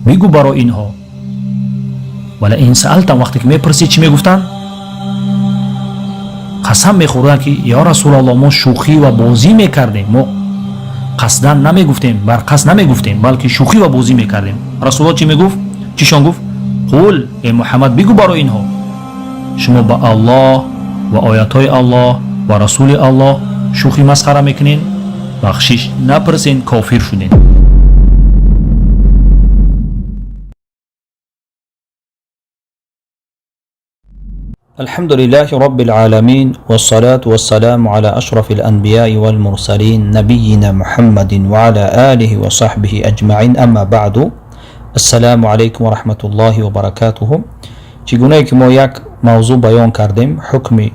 Бигӯ барои инҳо. Валаин саалтам, вақте ки мепурсӣ, чӣ мегуфтанд? Қасам мехӯрданд, ки ё Расулаллоҳ, мо шӯхӣ ва бозӣ мекардем, мо қасдан намегуфтем, бар қасд намегуфтем, балки шӯхӣ ва бозӣ мекардем. Расулаллоҳ чӣ мегуфт? Чишон гуфт? Қул, э Муҳаммад, бигӯ барои инҳо: шумо ба Аллоҳ ва оятҳои Аллоҳ ва расули Аллоҳ шӯхӣ масхара мекунед, бахшиш напурсен, кофир шудед. الحمد لله رب العالمين، والصلاة والسلام على أشرف الأنبياء والمرسلين، نبينا محمد وعلى آله وصحبه أجمعين، أما بعد، السلام عليكم ورحمة الله وبركاته. Чӣ гунае ки мо як мавзӯъ баён кардем, ҳукми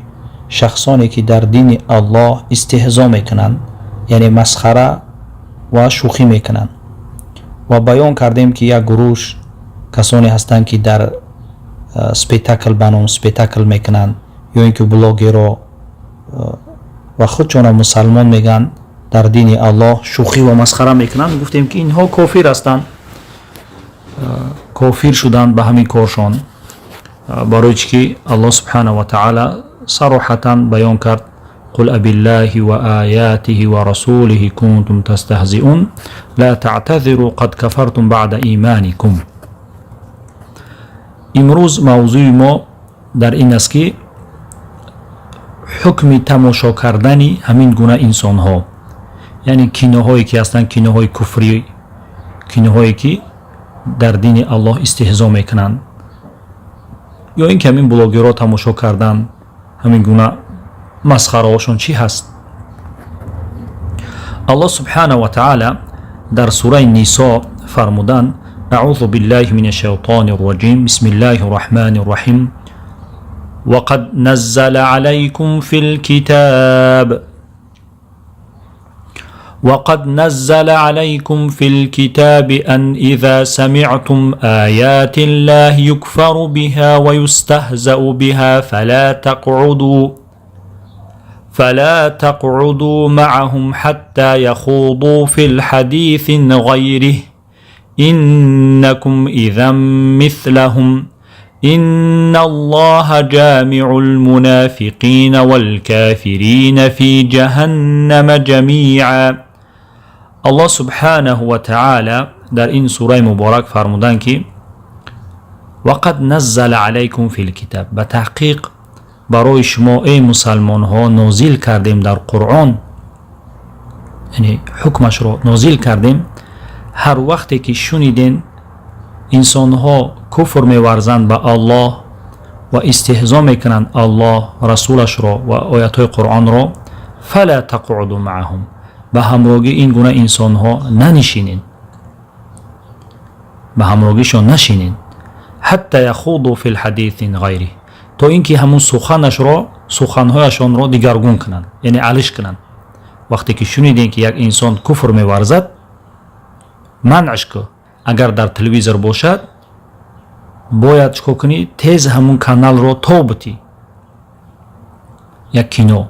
шахсоне ки дар дини Аллоҳ истеҳзо мекунанд, яъне масхара ва шӯхӣ мекунанд, ва баён кардем, ки як гурӯҳ касоне ҳастанд, ки дар спектакл ба ном спектакл мекунанд ё ин ки блогеро ва худшона мусалмон мегӯянд, дар дини Аллоҳ шӯхӣ ва масхара мекунанд. Гуфтем, ки инҳо кофир ҳастанд, кофир шуданд ба ҳамин коршон. Барои чӣ ки Аллоҳ субҳанаҳу ва таъала сароҳатан баён кард: قل أبالله وآياته ورسوله كنتم تستهزئون لا تعتذروا قد كفرتم بعد إيمانكم. Имрӯз мавзӯи мо дар ин аст, ки ҳукми тамошо кардани ҳамин гуна инсонҳо, яъне киноҳое ки ҳастанд, киноҳои куфрӣ, киноҳое ки дар дини Аллоҳ истеҳзо мекунанд, ё ин ки ҳамин блогерҳо тамошо кардан, ҳамин гуна масхараҳошон чӣ ҳаст. Аллоҳ субҳанаҳу ва таъала дар сураи Нисо фармуданд: أعوذ بالله من الشيطان الرجيم، بسم الله الرحمن الرحيم، وقد نزل عليكم في الكتاب وقد نزل عليكم في الكتاب أن إذا سمعتم آيات الله يكفر بها ويستهزأ بها فلا تقعدوا معهم حتى يخوضوا في الحديث غيره، إنكم إذا مثلهم، إن الله جامع المنافقين والكافرين في جهنم جميعا. Аллоҳ субҳанаҳу ва таъала дар ин сураи муборак фармуданд, ки وقد نزل عليكم في الكتاب, ба таҳқиқ барои шумо, эй мусалмонҳо, нозил кардем дар Қуръон, яъне ҳукмашро нозил кардем: ҳар вақте ки шуниден инсонҳо куфр меварзанд ба Аллоҳ ва истеҳзо мекунанд Аллоҳ, расулашро ва оятҳои Қуръонро, فلا تقعدوا معهم, ба ҳамрогӣ ин гуна инсонҳо нанишинед, ба ҳамрогишон нашинед, حتى يخوضوا في حديث غيره, то ин ки ҳамун суханашро, суханҳояшонро дигаргун кунанд, яъне алиш кунанд. Вақте ки шунидем, ки як инсон куфр меварзад, манъш ку. Агар дар телевизор бошад, бояд чикор кунӣ? Тез ҳамун каналро тобутӣ. Як кино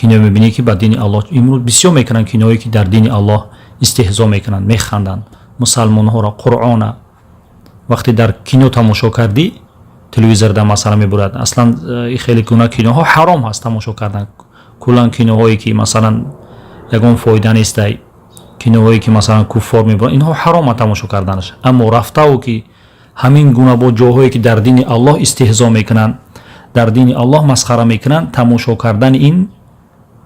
мебинӣ, ки ба дини Аллоҳ, имрӯз бисёр мекунанд киноое, ки дар дини Аллоҳ истеҳзо мекунанд, механданд мусалмонҳоро, Қуръона. Вақте дар кино тамошо кардӣ, телевизорда масалан мебурад, аслан хеле гуна киноҳо ҳаром ҳаст тамошо кардан. Куллан киноҳое, ки масалан ягон фоида нестай, киноҳое, ки масалан куффор мебуранд, инҳо ҳарома тамошо карданаш. Аммо рафтаву ки ҳамин гуна бо ҷоҳое, ки дар дини Аллоҳ истеҳзо мекунанд, дар дини Аллоҳ масхара мекунанд, тамошо кардани ин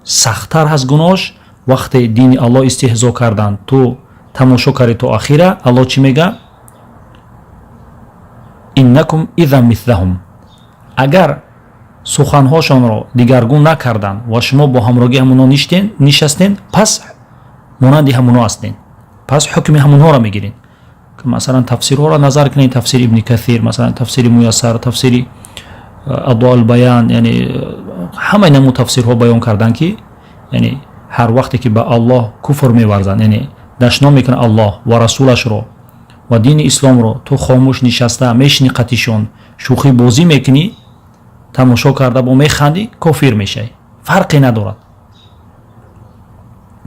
сахттар ҳаст гуноҳш. Вақте дини Аллоҳ истеҳзо кардан, ту тамошо кардӣ то ахира, Аллоҳ чӣ мега? إنكم إذا مثلهم. Агар суханҳошонро дигаргун накарданд ва шумо бо ҳамрогии ҳамунҳо нишастен, пас монанди ҳамунҳо ҳастен, пас ҳукми ҳамунҳоро мегиред. Масалан, тафсирҳоро назар кунед, тафсири Ибни Касир, масалан, тафсири Муяссар, тафсири Адвоулбаян, яъне ҳамаи намуд тафсирҳо баён карданд, ки яъне ҳар вақте ки ба Аллоҳ куфр меварзанд, яъне дашном мекунад Аллоҳ ва расулашро ва дини исломро, ту хомӯш нишаста мешини, қатишон шӯхӣ бозӣ мекунӣ, тамошо карда бо механдӣ, кофир мешавӣ, фарқе надорад.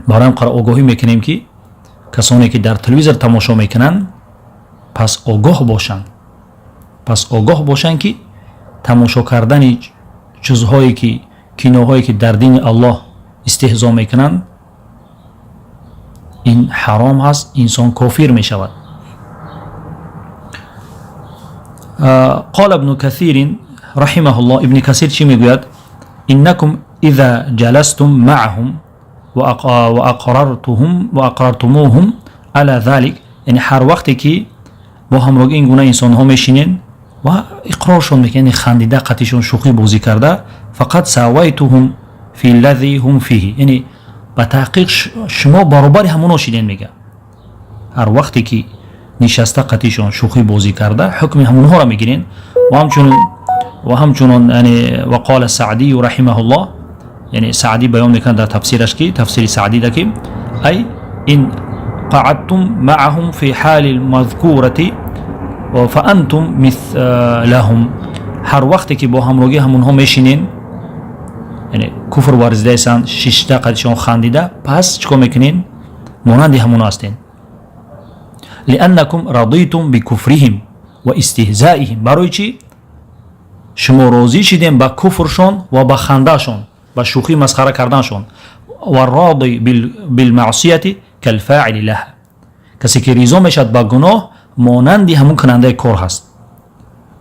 Бароям огоҳӣ мекунем, ки касоне, ки дар телевизор тамошо мекунанд. Пас огоҳ бошанд, пас огоҳ бошанд, ки тамошо кардани чизҳое ки, киноҳое ки дар дини Аллоҳ истеҳзо мекунанд, ин ҳаром ҳаст, инсон кофир мешавад. قال ابن كثير رحمه الله, ابن كثير چی میگوید؟ انکم اذا جلستم معهم واقررتموهم على ذلك, یعنی هر وقتی که با همراهی این گونه انسان ها میشینین و اقرارشون میکنین, خندیده قطیشون شوخی بازی کرده, فقط سویتهم فی الذی هم فیه, یعنی ба таҳқиқ шумо баробари ҳамоно шиден. Мега, ҳар вақте ки нишаста қатишон шӯхӣ бозӣ карда, ҳукми ҳамонҳоро мегирен. Ва ҳамчунон, яъне, вақола Саъдию раҳимаҳуллоҳ, яъне Саъдӣ баён мекунад дар тафсираш, ки тафсири Саъдида, ки ай ин قعدتم معهم في حال المذكورة فأنتم مثلهم. ҳар вақте ки бо ҳамроҳии ҳамонҳо мешинен, яъне куфр варзидаесанд, шишта қадишон хандида, пас чӣ кор мекунен? Монанди ҳамоно ҳастен. لأنكم رضيتم بكفرهم واستهزائهم. Барои чӣ? Шумо розӣ шидем ба куфршон ва ба хандаашон, ба шӯхӣ масхара карданшон. والراضي بالمعصية كالفاعل لها. Касе ки ризо мешавад ба гуноҳ, монанди ҳамун кунандаи кор ҳаст.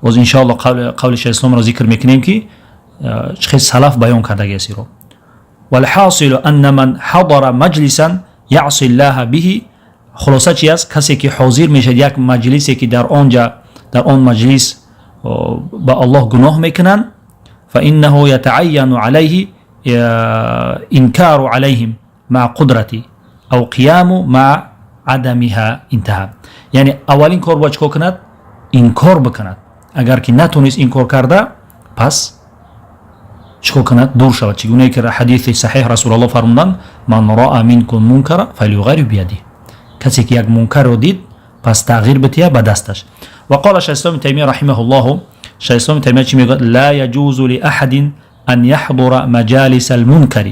Боз иншоалло қавли шайхисломро зикр мекунем, ки чӣ хел салаф баён кардагиаст иро. والحاصل أن من حضر مجلسا يعصي الله به. Хулоса чи аст? Касе ки ҳозир мешавад як маҷлисе, ки дар он ҷа, дар он маҷлис ба Аллоҳ гуноҳ мекунанд, فإنه يتعين عليه إنكار عليهم مع قدرة أو قيام مع عدمها. انتهى. Яъне аввалин кор бояд чӣ кор кунад? Инкор бикунад. Агар ки натонист инкор карда, пас чӣ кор кунад? Дур шавад. Чӣ гунае ки ҳадиси саҳеҳ Расулаллоҳ фармуданд: من رأى منكم منكرا فليغيره بيده. Касе ки як мункарро дид, пас тағйир бития ба дасташ. وقال شيخ الإسلام تيمية رحمه الله, шайх ислом Таймия чӣ мегӯяд? لا يجوز لأحد أن يحضر مجالس المنكر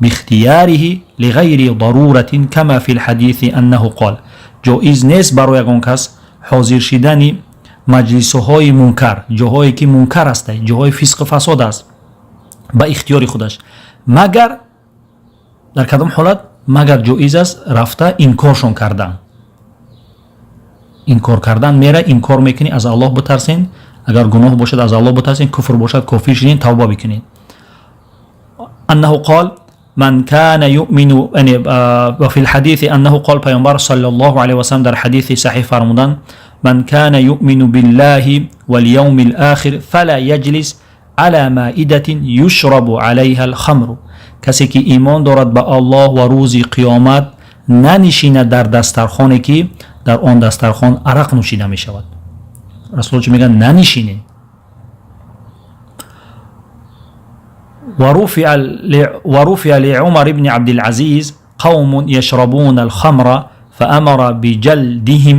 باختياره لغير ضرورة كما في الحديث أنه قال. Ҷоиз нест барои ягон кас ҳозир шидани маҷлисҳои мункар, ҷоҳое ки мункар аст, ҷоҳои фисқу фасод аст, ба ихтиёри худаш, магар дар кадом ҳолат? Магар ҷоиз аст рафта инкоршон кардан. Инкор кардан, мера инкор мекунӣ: аз Аллоҳ битарсен, агар гуноҳ бошад, аз Аллоҳ битарсен, куфр бошад, кофир шуден, тавба бикунед. أنه قال من كان يؤمن, وفي الحديث أنه قال, پیامبر صلى الله عليه وسلم در حدیث صحیح فرمودند: من كان يؤمن بالله واليوم الآخر فلا يجلس على مائدة يشرب عليها الخمر. Касе ки имон дорад ба Аллоҳ ва рӯзи қиёмат, нанишинад дар дастархоне, ки дар он дастархон арақ нӯшида мешавад. Расул чӣ мегӯяд? Нанишинед. ورفع لعمر بن عبد العزيز قوم يشربون الخمر فأمر بجلدهم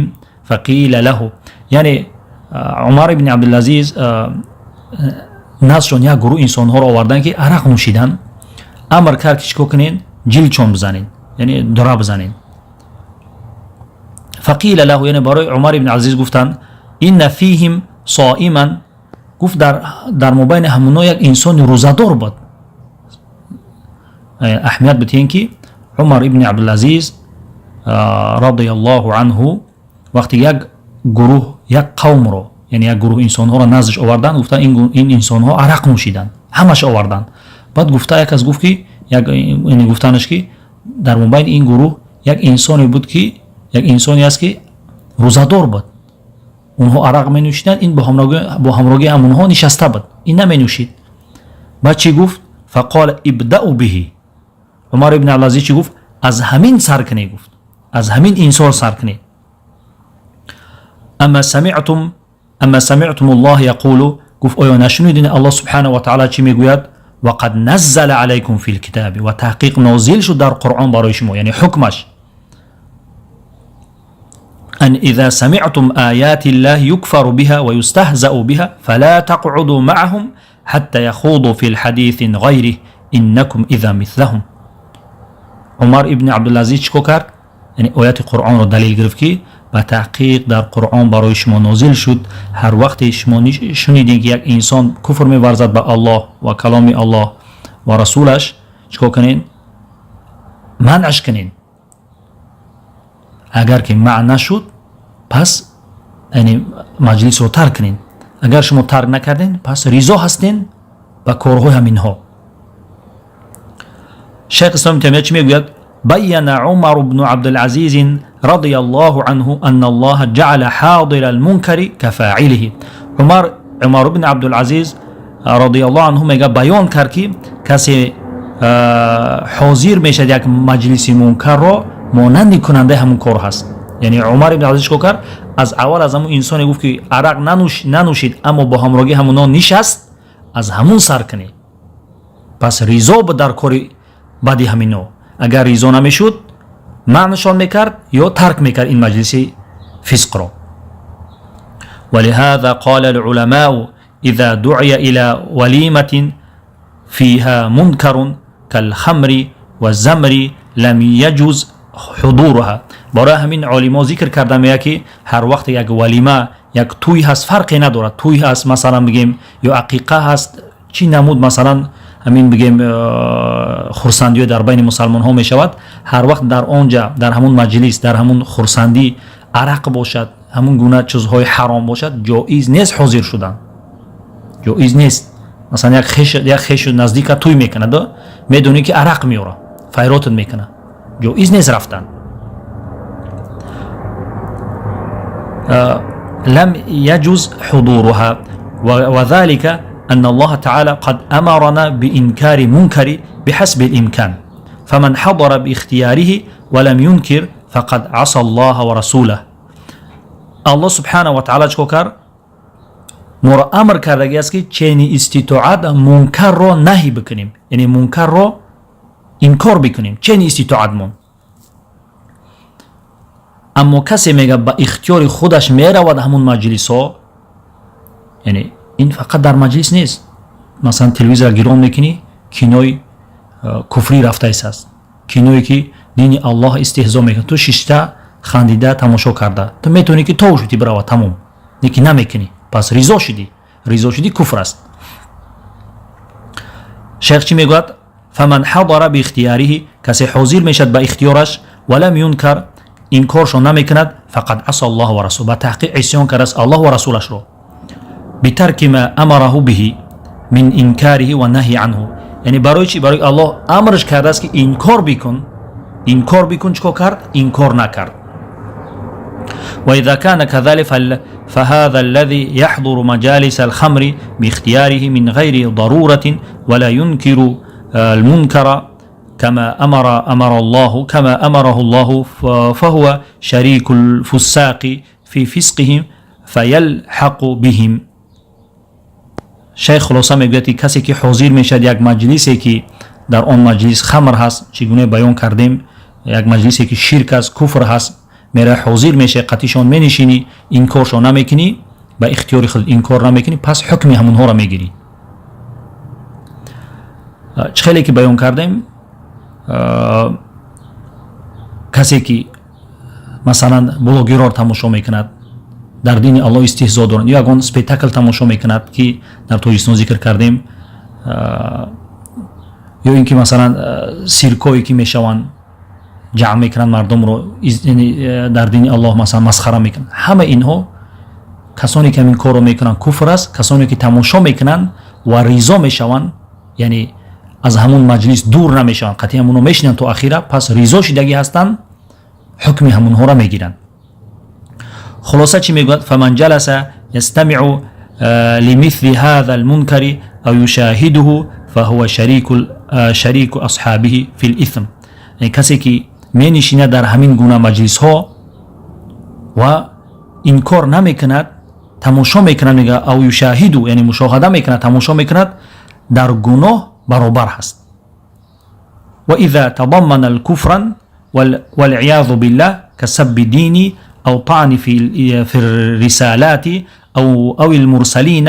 فقيل له. یعنی عمر ابن عبدالعزیز наздшон як гурӯҳ инсонҳоро овардан, ки арақ нӯшидан. Амр кард, ки чикор кунед? Ҷилдшон бизанед, яъне дура бизанед. فقيل له, яъне барои Умар ибн Азиз гуфтанд: إن فيهم صائما. Гуфт, дар мобайни ҳамоно як инсони рӯзадор буд. Аҳамият битиҳем, ки Умар ибни Абдулазиз رضي الله عنه вақте як гурӯҳ, як қавмро, яъне як гурӯҳ инсонҳоро наздаш овардан, гуфтанд, ин инсонҳо арақ нӯшиданд, ҳамаш оварданд. Баъд гуфта, як кас гуфт, ки гуфтанаш, ки дар мобайни ин гурӯҳ як инсоне буд, ки як инсоне аст, ки рӯзадор буд. Онҳо арақ менӯшиданд, ин бо ҳамроҳии ҳамонҳо нишаста буд, ин наменӯшид. Баъд чӣ гуфт? فقال ابدءوا به. Умар ибни Абдулазиз чӣ гуфт? Аз ҳамин сар кунед, гуфт, аз ҳамин инсон сар кунед. أما سمعتم أما سمعتم الله يقول, гуфт, оё нашунидин Аллоҳ سبحانه وتعالى чӣ мегӯяд? وقد نزل عليكم في الكتاب, ва таҳқиқ нозил шуд дар Қуръон барои шумо, яъне ҳукмаш: أن إذا سمعتم آيات الله يكفر بها ويستهزأ بها فلا تقعدوا معهم حتى يخوضوا في حديث غيره إنكم إذا مثلهم. Умар ибни Абдулазиз чӣ кор кард? Яъне ояти Қуръонро далил гирифт, ки Ба таҳқиқ дар Қуръон барои шумо нозил шуд. Ҳар вақте шумо шунидем, ки як инсон куфр меварзад ба Аллоҳ ва каломи Аллоҳ ва расулаш, чикор кунед? Манъаш кунед. Агар ки манъ нашуд, пас яъне маҷлисро тарк кунед. Агар шумо тарк накардем, пас ризо ҳастен ба корҳои ҳаминҳо. Шайх Ислом Таймия чӣ мегӯяд? بين عمر بن عبد العزيز رضي الله عنه أن الله جعل حاضر المنكر كفاعله. عمر بن عبد العزيز رضي الله عنه мега, баён кард, ки касе ҳозир мешавад як маҷлиси мункарро, монанди кунандаи ҳамун кор ҳаст. Яъне Умар ибн Азиз чикор кард? Аз аввал аз ҳамун инсоне гуфт, ки арақ нанӯшид, аммо бо ҳамроҳӣ ҳамуно нишаст, аз ҳамун сар кунед. Пас ризо дар кори бади ҳамино. Агар ризо намешуд, манъшон мекард ё тарк мекард ин маҷлиси фисқро. ولهذا قال العلماء: إذا دعي إلى وليمة فيها منكر كالخمر والزمر لم يجوز حضورها. Барои ҳамин олимо зикр карда меяд, ки ҳар вақте як валима, як тӯй ҳаст, фарқе надорад, тӯй ҳаст, масалан бигем, ё ақиқа ҳаст, чӣ намуд, масалан ҳамин бигем, хурсандиё дар байни мусалмонҳо мешавад, ҳар вақт дар он ҷа, дар ҳамун маҷлис, дар ҳамун хурсандӣ арақ бошад, ҳамун гуна чизҳои ҳаром бошад, ҷоиз нест ҳозир шудан, ҷоиз нест. Масалан, як хешу наздика тӯй мекунад, медонӣ, ки арақ меёра, файротат мекунад, ҷоиз нест рафтан. لم يجوز حضورها، وذلك أن الله تعالى قد أمرنا بإنكار منكر بحسب الإمكان، فمن حضر باختياره ولم ينكر فقد عصى الله ورسوله. Аллоҳ سبحانه وتعالى чикор кард? Моро амр кардагӣ аст, ки чени иститоат мункарро наҳӣ бикунем, яъне мункарро инкор бикунем чени иститоатмон. Аммо касе, мега, ба ихтиёри худаш меравад ҳамун маҷлисҳо, яъне ин фақат дар маҷлис нест, масалан, телевизор гирон мекунӣ, кинои куфрӣ рафтаис аст, киное ки дини Аллоҳ истеҳзо мекунад, ту шишта, хандида, тамошо карда, ту метавонӣ, ки то шудӣ бирава, тамом, лекин намекунӣ, пас ризо шудӣ. Ризо шудӣ, куфр аст. Шайх чӣ мегӯяд? فمن حضر باختياره, касе ҳозир мешавад ба ихтиёраш, ولم ينكر, инкоршон намекунад, فقد عصى الله ورسوله, ба таҳқиқ исён кардааст Аллоҳ ва расулашро, بترك ما أمره به من إنكاره والنهي عنه. Яъне барои чӣ? Барои Аллоҳ амрш кардааст, ки инкор бикун, инкор бикун. Чикор кард? Инкор накард. وإذا كان كذلك، فهذا الذي يحضر مجالس الخمر باختياره من غير ضرورة ولا ينكر المنكر كما أمره الله، فهو شريك الفساق في فسقهم فيلحق بهم. Шайх хулоса мегӯяд, ки касе ки ҳозир мешавад як маҷлисе, ки дар он маҷлис хамр ҳаст, чӣ гуна баён кардем, як маҷлисе ки ширк аст, куфр ҳаст, мера ҳозир мешавӣ, қатишон менишинӣ, инкоршон намекунӣ, ба ихтиёри худ инкор намекунӣ, пас ҳукми ҳамонҳоро мегирӣ. Чӣ хеле ки баён кардем, касе ки масалан блогерор тамошо мекунад, дар дини Аллоҳ истеҳзо доранд, ё ягон спектакл тамошо мекунад, ки дар Тоҷикистон зикр кардем, ё ин ки масалан сиркое ки мешаванд, ҷамъ мекунанд мардумро, дар дини Аллоҳ масалан масхара мекунанд, ҳама инҳо, касоне ки ҳамин корро мекунанд, куфр аст. Касоне ки тамошо мекунанд ва ризо мешаванд, яъне аз ҳамун маҷлис дур намешаванд, қатъи ҳамунро мешинанд то ахира, пас ризо шидагӣ ҳастанд, ҳукми ҳамунҳоро мегиранд. Хулоса чӣ мегӯяд? فمن جلس يستمع لمثل هذا المنكر أو يشاهده فهو شريك أصحابه في الإثم. Касе ки менишинад дар ҳамин гуна маҷлисҳо ва инкор намекунад, тамошо мекунад, мега, أو يشاهده, яъне мушоҳада мекунад, тамошо мекунад, дар гуноҳ баробар ҳаст. وإذا تضمن الكفرا والعياذ بالله، كسب دين أو طعن في الرسالات أو المرسلين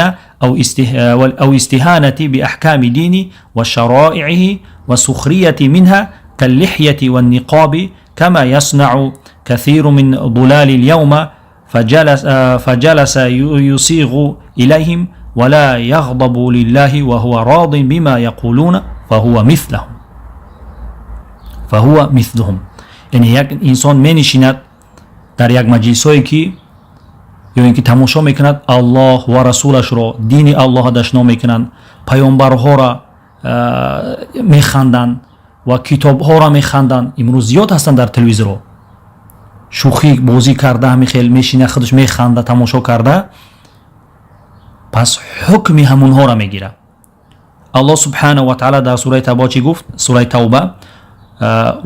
أو استهانة بأحكام دين وشرائعه وسخرية منها كاللحية والنقاب كما يصنع كثير من ضلال اليوم فجلس يصيغ إليهم ولا يغضب لله وهو راض بما يقولون فهو مثلهم فهو مثلهم. Яъне як инсон менишинад дар як маҷлисҳое ки ё ин ки тамошо мекунад Аллоҳ ва расулашро, дини Аллоҳа дашном мекунанд, паёмбарҳоро механданд ва китобҳоро механданд. Имрӯз зиёд ҳастанд дар телевизорҳо, шӯхӣ бозӣ карда, ҳамин хел мешина, худаш механда, тамошо карда, пас ҳукми ҳамунҳоро мегирад. Аллоҳ субҳанаҳу ва таъала дар сураи Тавба чӣ гуфт? Сураи Тавба: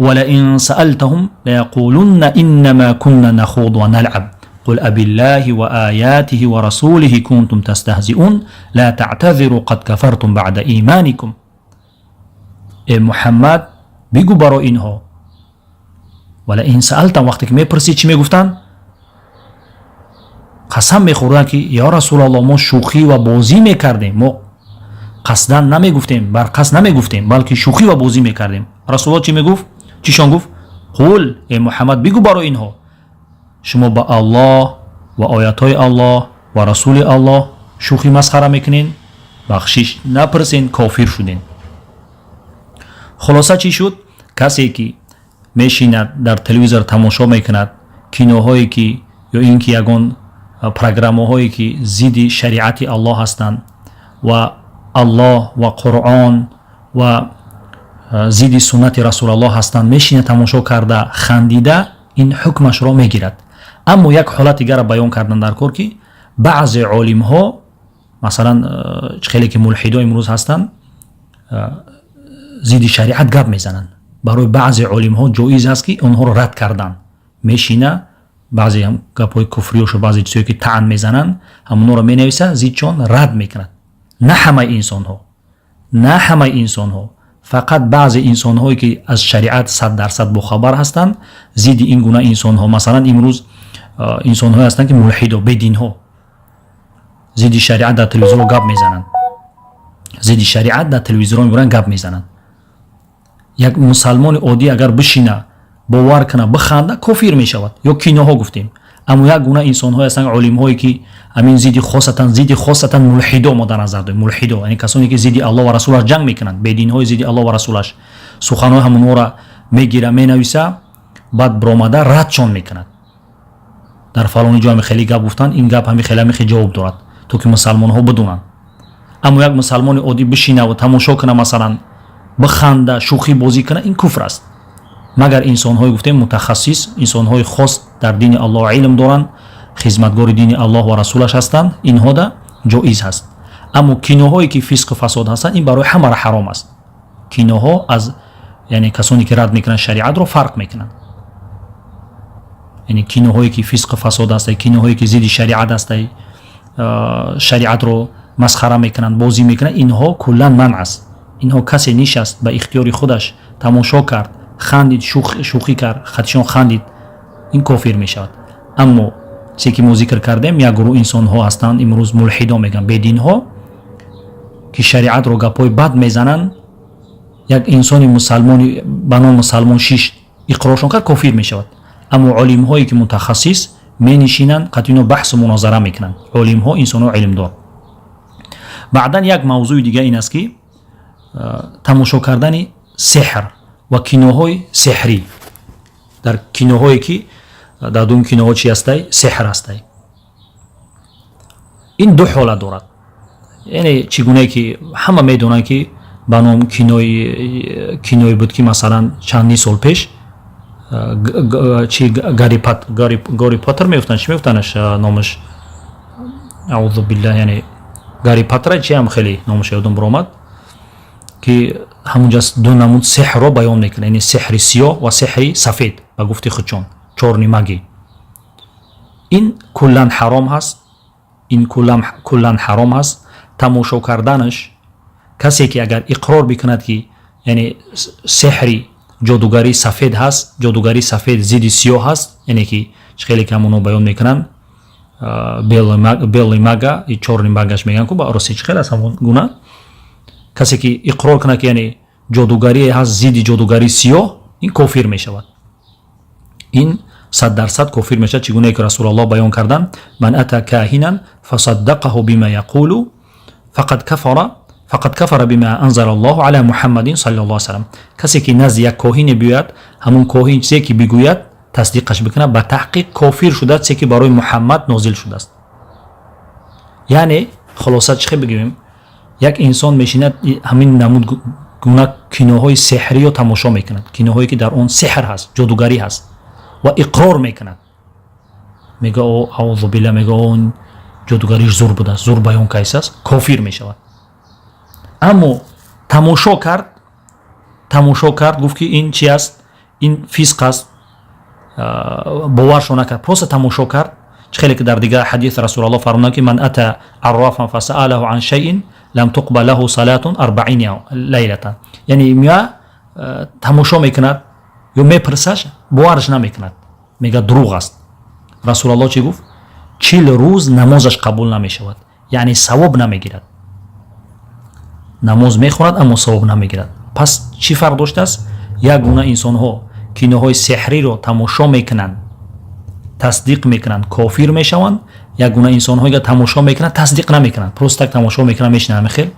ولئن سألتهم ليقولن إنما كنا نخوض ونلعب قل أبالله وآياته ورسوله كنتم تستهزئون لا تعتذروا قد كفرتم بعد إيمانكم. Э Муҳаммад, бигӯ барои инҳо: ولئن سألتهم, вақте ки мепурсӣ, чӣ мегуфтанд? Қасам мехӯрданд, ки ё Расулаллоҳ, мо шӯхӣ ва бозӣ мекардем, мо қасдан намегуфтем, бар қасд намегуфтем, балки шӯхӣ ва бозӣ мекардем. Расулаллоҳ чӣ мегуфт? Чишон гуфт? قل, э Муҳаммад, бигӯ барои инҳо: шумо ба Аллоҳ ва оятҳои Аллоҳ ва расули Аллоҳ шӯхӣ масхара мекунед, бахшиш напурсен, кофир шуден. Хулоса чӣ шуд? Касе ки мешинад, дар телевизор тамошо мекунад киноҳое ки ё ин ки ягон программаҳое ки зидди шариати Аллоҳ ҳастанд ва Аллоҳ ва Қуръон ва зидди суннати Расулаллоҳ ҳастанд, мешинад, тамошо карда, хандида, ин ҳукмашро мегирад. Аммо як ҳолат дигарро баён кардан дар кор, ки баъзе олимҳо, масалан, хеле ки мулҳидо имрӯз ҳастанд, зидди шариат гап мезананд, барои баъзе олимҳо ҷоиз аст, ки онҳоро рад кардан. Мешина, баъзе гапҳои куфриёшу баъзе чизое ки таън мезананд, ҳамонҳоро менависа, зидчон рад мекунад. На ҳамаи инсонҳо, на ҳамаи инсонҳо, фақат баъзе инсонҳое ки аз шариат 100% бохабар ҳастанд. Зидди ин гуна инсонҳо, масалан, имрӯз инсонҳое ҳастанд, ки мулҳидо, бединҳо, зидди шариат дар телевизорҳо гап мезананд, зидди шариат дар телевизорҳо мебуранд, гап мезананд. Як мусалмони оддӣ агар бишина, бовар кана, биханда, кофир мешавад. Ё киноҳо гуфтем. Аммо як гуна инсонҳое ҳастанд, олимҳое ки ҳамин зидди, хосатан зидди, хосатан мулҳидо мо дар назар дорем, мулҳидо, яъне касоне ки зидди Аллоҳ ва расулаш ҷанг мекунанд, бединҳои зидди Аллоҳ ва расулаш, суханҳои ҳамонҳоро мегира, менависа, баъд биромада радшон мекунад: дар фалони ҷо ҳами хеле гап гуфтанд, ин гап ҳами хеле, ҳами хеле ҷавоб дорад, то ки мусалмонҳо бидонанд. Аммо як мусалмони оддӣ бишинаву тамошо куна, масалан, биханда, шӯхӣ бозӣ куна, ин куфр аст. Магар инсонҳое, гуфтем, мутахассис, инсонҳои хос, дар дини Аллоҳ илм доранд, хизматгори дини Аллоҳ ва расулаш ҳастанд, инҳода ҷоиз ҳаст. Аммо киноҳое ки фисқу фасод ҳастанд, ин барои ҳамара ҳаром аст. Киноҳо аз, яъне касоне ки рад мекунанд шариатро, фарқ мекунанд. Яъне киноҳое ки фисқу фасод ҳастай, киноҳое ки зидди шариат ҳастай, шариатро масхара мекунанд, бозӣ мекунанд, инҳо куллан манъ аст. Инҳо касе нишаст, ба ихтиёри худаш тамошо кард, хандид, шӯхӣ кард, хатишон хандид, ин кофир мешавад. Аммо чизе ки мо зикр кардем, як гурӯҳ инсонҳо ҳастанд имрӯз, мулҳидо мегӯянд, бединҳо, ки шариатро гапҳои бад мезананд, як инсони мусалмони ба ном мусалмон шиш, иқроршон кард, кофир мешавад. Аммо олимҳое ки мутахассис менишинанд, қатъино баҳсу мунозара мекунанд, олимҳо, инсонҳо илмдор. Баъдан як мавзӯи дига ин аст, ки тамошо кардани сеҳр ва киноҳои сеҳрӣ. Дар киноҳое ки дар дуюм киноҳо чи ҳастай? Сеҳр ҳастай. Ин ду ҳолат дорад. Яъне чӣ гунае ки ҳама медонанд, ки ба ном киное буд, ки масалан чандин сол пеш чи Гарри Поттер мегуфтанд, чӣ мегуфтанаш номаш, аузу биллаҳ, яъне Гарри Паттера чи ҳам хеле номаш ёдам биромад, ки ҳамунҷа ду намуд сеҳрро баён мекунад, яъне сеҳри сиёҳ ва сеҳри сафед, ба гуфти худшон чёрный магия. Ин куллан ҳаром ҳаст, ин куллан ҳаром ҳаст тамошо карданаш. Касе ки агар иқрор бикунад, ки яъне сеҳри ҷодугарии сафед ҳаст, ҷодугарии сафед зидди сиёҳ ҳаст, яъне ки чӣ хеле ки ҳамоно баён мекунанд, белый мага и чёрный магаш мегӯянд ку, ба рости чӣ хел аст, ҳамон гуна касе ки иқрор кунад, ки яъне ҷодугарие ҳаст зидди ҷодугарии сиёҳ, ин кофир мешавад. Ин 100% кофир мешавад. Чӣ гунае ки Расулаллоҳ баён карданд: من أتى كاهنا فصدقه بما يقول فقد كفر بما أنزل الله على محمد صلى الله وسلم. Касе ки назди як коҳине биёяд, ҳамун коҳин чизе ки бигӯяд, тасдиқаш бикунад, ба таҳқиқ кофир шудааст чизе ки барои Муҳаммад нозил шудааст. Яъне хулоса чӣ хел бигӯем? Як инсон мешинад, ҳамин намуд гуна киноҳои сеҳриё тамошо мекунад, киноҳое ки дар он сеҳр ҳаст, ҷодугарӣ ҳаст, ва иқрор мекунад, мега: «О, аузу билла», мега, он ҷодугариш зур будааст, зур баён кайсааст, кофир мешавад. Аммо тамошо кард, тамошо кард, гуфт ки ин чи аст, ин фисқ аст, боваршо накард, просто тамошо кард. Чӣ хеле ки дар дигар ҳадис Расулаллоҳ фармуданд ки من أتى عرافا فسأله عن شيء لم تقبل له صلاة 40 ليلة. Яъне мея, тамошо мекунад ё мепурсаш, бовараш намекунад, мега дурӯғ аст. Расулаллоҳ чӣ гуфт? 40 рӯз намозаш қабул намешавад, яъне савоб намегирад. Намоз мехонад, аммо савоб намегирад. Пас чӣ фарқ доштааст? Як гуна инсонҳо киноҳои сеҳриро тамошо мекунанд, тасдиқ мекунанд, кофир мешаванд. Як гуна инсонҳое тамошо мекунанд, тасдиқ намекунанд, просто так тамошо мекунанд, мешинанд хел,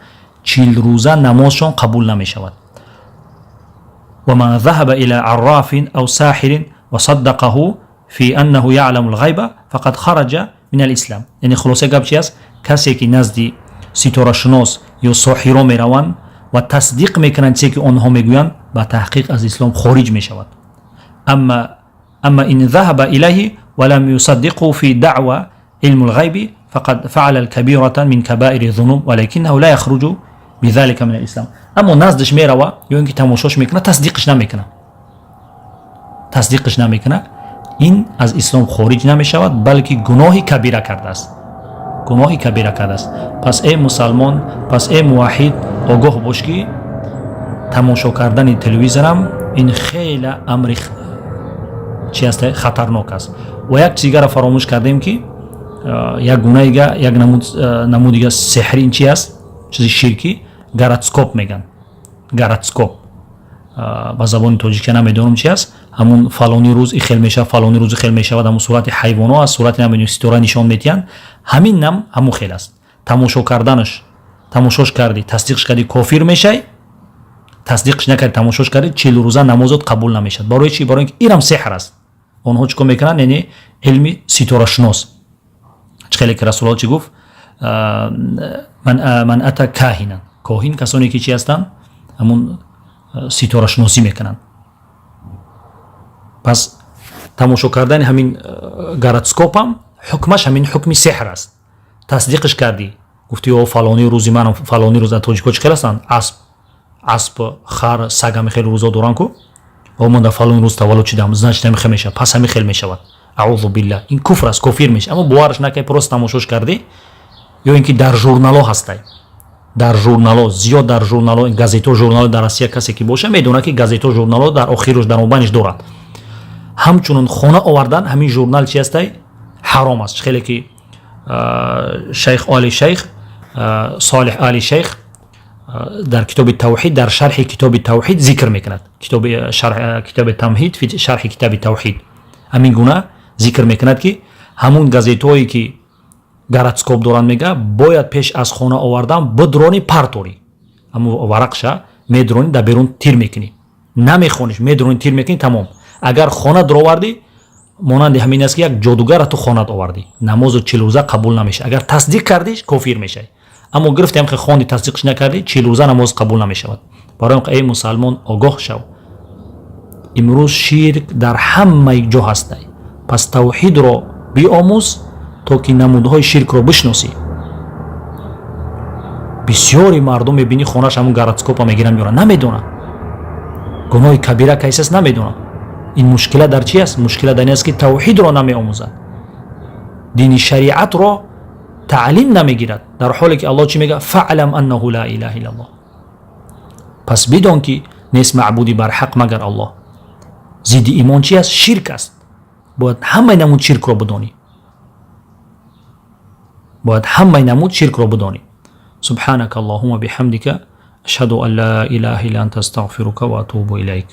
40 рӯза намозшон қабул намешавад. ومن ذهب إلى عراف أو ساحر وصدقه في أنه يعلم الغيب فقد خرج من الإسلام. Яъне хулоса гап чи аст? Касе ки назди ситорашунос ё соҳиро мераванд ва тасдиқ мекунанд чизе ки онҳо мегӯянд, ба таҳқиқ аз ислом хориҷ мешавад. أما إن ذهب إليه ولم يصدقه في دعوى علم الغيب فقد فعل الكبيرة من كبائر الذنوب ولكنه لا يخرج بذلك من الإسلام. Аммо наздаш мерава ё ин ки тамошош мекунад, тасдиқш намекунад, тасдиқш намекунад, ин аз ислом хориҷ намешавад, балки гуноҳи кабира кардааст, гуноҳи кабира кардааст. Пас эй мусалмон, пас эй муваҳҳид, огоҳ бош, ки тамошо кардани телевизорам ин хеле амри чи аст, хатарнок аст. Ва як чиз дигарро фаромӯш кардем, ки як гунаига, як намудига сеҳри ин чи аст, чизи ширкӣ, гороскоп меган. Гороскоп ба забони тоҷикия намедонам чи аст. Ҳамун фалони рӯз ихел мешавад, фалони рӯз ихел мешавад, ҳамун сурати ҳайвоно аст, сурати намедонам ситора нишон медиҳанд. Ҳамин нам ҳамун хел аст. Тамошо карданаш, тамошош кардӣ, тасдиқш кардӣ, кофир мешай. Тасдиқш накардӣ, тамошош кардӣ, 40 рӯза намозот қабул намешавад. Барои чи? Барои ин ки инам сеҳр аст. Онҳо чӣ кор мекунанд? Яъне илми ситорашунос. Чӣ хеле ки Расулалло чӣ гуфт? من أتى كاهنا. Коҳин касоне ки чи ҳастанд? Ҳамун ситорашуносӣ мекунанд. Пас тамошо кардани ҳамин гороскопам ҳукмаш ҳамин ҳукми сеҳр аст. Тасдиқш кардӣ, гуфти: «О, фалони рӯзи ман, фалони рӯз». Тоҷико чӣ хел ҳастанд? Асп, хар, саг ҳами хел рӯзо доранд ку. «О, ман дар фалон рӯз таваллуд шудам, значит ҳами хел мешавад, пас ҳами хел мешавад». Аузу биллаҳ, ин куфр аст, кофир мешавад. Аммо бовараш накард, просто тамошош кардӣ ё ин ки дар журнало ҳастай, дар журнало зиёд, дар журнало, газето, журнало дар Россия касе ки боша, медонад, ки газето, журнало дар охируш, дар мобайниш дорад. Ҳамчунон хона овардан ҳамин журнал чи ҳастай? Ҳаром аст. Хеле ки шайх Оли Шайх, Солиҳ Али Шайх дар китоби Тавҳид, дар шарҳи китоби Тавҳид зикр мекунад, китоби Тамҳид фи шарҳи китоби Тавҳид ҳамин гуна зикр мекунад, ки ҳамун газетҳое ки гороскоп доранд, мега, бояд пеш аз хона овардан бидрони, парторӣ. Ҳамун варақша медрони, дар берун тир мекунӣ, намехониш, медрони, тир мекунӣ, тамом. Агар хона дуровардӣ, монанди ҳамин аст, ки як ҷодугарра ту хонат овардӣ. Намозу 40 рӯза қабул намешавад. Агар тасдиқ кардиш, кофир мешавӣ. Аммо гирифти, ҳам хонди, тасдиқш накардӣ, 40 рӯза намоз қабул намешавад. Барои он, эй мусалмон, огоҳ шав, имрӯз ширк дар ҳамаи ҷо ҳастай. Пас тавҳидро биомӯз, то ки намудҳои ширкро бишносӣ. Бисёри мардум мебинӣ, хонаш ҳамун гороскопа мегиранд, меоранд, намедонанд гуноҳи кабира кайс аст, намедонанд. Ин мушкила дар чи аст? Мушкила дар ин аст, ки тавҳидро намеомӯзад, дини шариатро таълим намегирад, дар ҳоле ки Аллоҳ чӣ мегӯяд? فاعلم أنه لا إله إلا الله. Пас бидон, ки нест маъбуди барҳақ магар Аллоҳ. Зидди имон чи аст? Ширк аст. Бояд ҳамаи намуд ширкро бидонӣ, бояд ҳамаи намуд ширкро бидонӣ. سبحانك اللهم بحمدك أشهد أن لا إله إلا أنت أستغفرك وأتوب إليك.